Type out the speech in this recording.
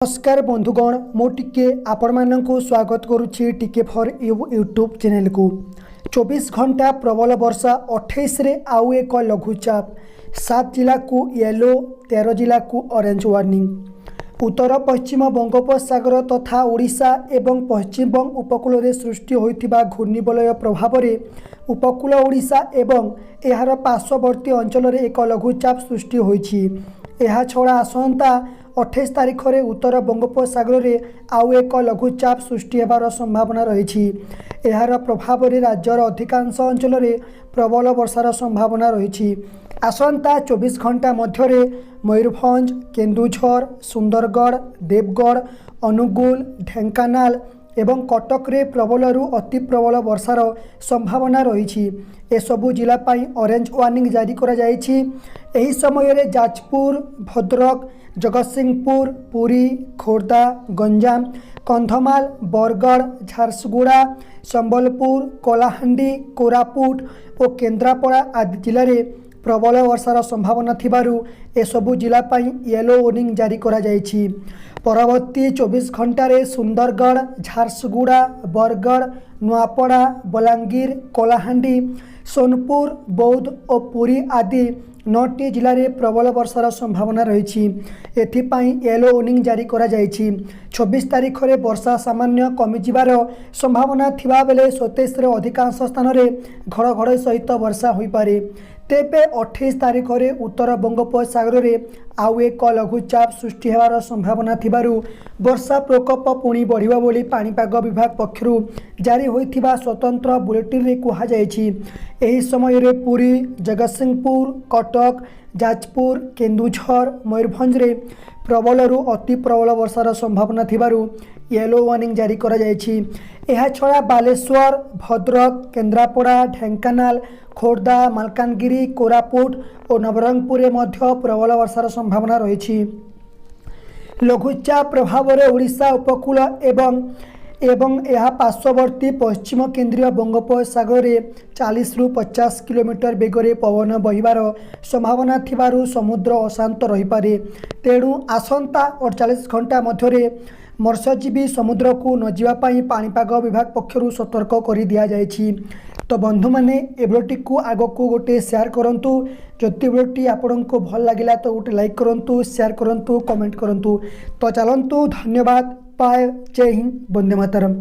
ନମସ୍କାର ବନ୍ଧୁଗଣ, ମୁଁ ଟିକେ ଆପଣମାନଙ୍କୁ ସ୍ୱାଗତ କରୁଛି ଟିକେ ଫର୍ you YouTube ଚ୍ୟାନେଲକୁ। 24 ଘଣ୍ଟା ପ୍ରବଳ ବର୍ଷା, 28ରେ ଆଉ ଏକ ଲଘୁଚାପ, 7 ଜିଲ୍ଲାକୁ ୟେଲୋ, 13 ଜିଲ୍ଲାକୁ ଅରେଞ୍ଜ ୱାର୍ଣ୍ଣିଂ। ଉତ୍ତର ପଶ୍ଚିମ ବଙ୍ଗୋପସାଗର ତଥା ଓଡ଼ିଶା ଏବଂ ପଶ୍ଚିମବଙ୍ଗ ଉପକୂଳରେ ସୃଷ୍ଟି ହୋଇଥିବା ଘୂର୍ଣ୍ଣିବଳୟ ପ୍ରଭାବରେ ଉପକୂଳ ଓଡ଼ିଶା ଏବଂ ଏହାର ପାର୍ଶ୍ୱବର୍ତ୍ତୀ ଅଞ୍ଚଳରେ ଏକ ଲଘୁଚାପ ସୃଷ୍ଟି ହୋଇଛି। ଏହାଛଡ଼ା ଆସନ୍ତା 28 ତାରିଖରେ ଉତ୍ତର ବଙ୍ଗୋପସାଗରରେ ଆଉ ଏକ ଲଘୁଚାପ ସୃଷ୍ଟି ହେବାର ସମ୍ଭାବନା ରହିଛି। ଏହାର ପ୍ରଭାବରେ ରାଜ୍ୟର ଅଧିକାଂଶ ଅଞ୍ଚଳରେ ପ୍ରବଳ ବର୍ଷାର ସମ୍ଭାବନା ରହିଛି। ଆସନ୍ତା 24 ଘଣ୍ଟା ମଧ୍ୟରେ ମୟୂରଭଞ୍ଜ, କେନ୍ଦୁଝର, ସୁନ୍ଦରଗଡ଼, ଦେବଗଡ଼, ଅନୁଗୁଳ, ଢେଙ୍କାନାଳ ଏବଂ କଟକରେ ପ୍ରବଳରୁ ଅତି ପ୍ରବଳ ବର୍ଷାର ସମ୍ଭାବନା ରହିଛି। ଏସବୁ ଜିଲ୍ଲା ପାଇଁ ଅରେଞ୍ଜ ୱାର୍ଣ୍ଣିଂ ଜାରି କରାଯାଇଛି। ଏହି ସମୟରେ ଯାଜପୁର, ଭଦ୍ରକ, ଜଗତସିଂହପୁର, ପୁରୀ, ଖୋର୍ଦ୍ଧା, ଗଞ୍ଜାମ, କନ୍ଧମାଳ, ବରଗଡ଼, ଝାରସୁଗୁଡ଼ା, ସମ୍ବଲପୁର, କଳାହାଣ୍ଡି, କୋରାପୁଟ ଓ କେନ୍ଦ୍ରାପଡ଼ା ଆଦି ଜିଲ୍ଲାରେ ପ୍ରବଳ ବର୍ଷାର ସମ୍ଭାବନା ଥିବାରୁ ଏସବୁ ଜିଲ୍ଲା ପାଇଁ ୟେଲୋ ୱାର୍ଣ୍ଣିଂ ଜାରି କରାଯାଇଛି। ପରବର୍ତ୍ତୀ 24 ଘଣ୍ଟାରେ ସୁନ୍ଦରଗଡ଼, ଝାରସୁଗୁଡ଼ା, ବରଗଡ଼, ନୂଆପଡ଼ା, ବଲାଙ୍ଗୀର, କଳାହାଣ୍ଡି, ସୋନପୁର, ବୌଦ୍ଧ ଓ ପୁରୀ ଆଦି ନଅଟି ଜିଲ୍ଲାରେ ପ୍ରବଳ ବର୍ଷାର ସମ୍ଭାବନା ରହିଛି। ଏଥିପାଇଁ ୟେଲୋ ୱାର୍ଣ୍ଣିଂ ଜାରି କରାଯାଇଛି। 26 ତାରିଖରେ ବର୍ଷା ସାମାନ୍ୟ କମିଯିବାର ସମ୍ଭାବନା ଥିବାବେଳେ 27ରେ ଅଧିକାଂଶ ସ୍ଥାନରେ ଘଡ଼ଘଡ଼ି ସହିତ ବର୍ଷା ହୋଇପାରେ। ତେବେ 28 ତାରିଖରେ ଉତ୍ତର ବଙ୍ଗୋପସାଗରରେ ଆଉ ଏକ ଲଘୁଚାପ ସୃଷ୍ଟି ହେବାର ସମ୍ଭାବନା ଥିବାରୁ ବର୍ଷା ପ୍ରକୋପ ପୁଣି ବଢ଼ିବ ବୋଲି ପାଣିପାଗ ବିଭାଗ ପକ୍ଷରୁ ଜାରି ହୋଇଥିବା ସ୍ୱତନ୍ତ୍ର ବୁଲେଟିନରେ କୁହାଯାଇଛି। ଏହି ସମୟରେ ପୁରୀ, ଜଗତସିଂହପୁର, କଟକ, ଯାଜପୁର, କେନ୍ଦୁଝର, ମୟୂରଭଞ୍ଜରେ ପ୍ରବଳରୁ ଅତି ପ୍ରବଳ ବର୍ଷାର ସମ୍ଭାବନା ଥିବାରୁ ୟେଲୋ ୱାର୍ଣ୍ଣିଂ ଜାରି କରାଯାଇଛି। ଏହାଛଡ଼ା ବାଲେଶ୍ୱର, ଭଦ୍ରକ, କେନ୍ଦ୍ରାପଡ଼ା, ଢେଙ୍କାନାଳ, ଖୋର୍ଦ୍ଧା, ମାଲକାନଗିରି, କୋରାପୁଟ ଓ ନବରଙ୍ଗପୁରରେ ମଧ୍ୟ ପ୍ରବଳ ବର୍ଷାର ସମ୍ଭାବନା ରହିଛି। ଲଘୁଚାପ ପ୍ରଭାବରେ ଓଡ଼ିଶା ଉପକୂଳ ଏବଂ ଏହା ପାର୍ଶ୍ୱବର୍ତ୍ତୀ ପଶ୍ଚିମ କେନ୍ଦ୍ରୀୟ ବଙ୍ଗୋପସାଗରରେ 40ରୁ 50 କିଲୋମିଟର ବେଗରେ ପବନ ବହିବାର ସମ୍ଭାବନା ଥିବାରୁ ସମୁଦ୍ର ଅଶାନ୍ତ ରହିପାରେ। ତେଣୁ ଆସନ୍ତା 48 ଘଣ୍ଟା ମଧ୍ୟରେ ମତ୍ସ୍ୟଜୀବୀ ସମୁଦ୍ରକୁ ନଯିବା ପାଇଁ ପାଣିପାଗ ବିଭାଗ ପକ୍ଷରୁ ସତର୍କ କରିଦିଆଯାଇଛି। ତ ବନ୍ଧୁମାନେ, ଏ ଭିଡ଼ିଓଟିକୁ ଆଗକୁ ଗୋଟେ ସେୟାର କରନ୍ତୁ। ଯଦି ଭିଡ଼ିଓଟି ଆପଣଙ୍କୁ ଭଲ ଲାଗିଲା, ତ ଗୋଟେ ଲାଇକ୍ କରନ୍ତୁ, ସେୟାର କରନ୍ତୁ, କମେଣ୍ଟ କରନ୍ତୁ। ତ ଚାଲନ୍ତୁ, ଧନ୍ୟବାଦ, ବାଏ, ଜୟ ହିନ୍ଦ, ବନ୍ଦେ ମାତରମ୍।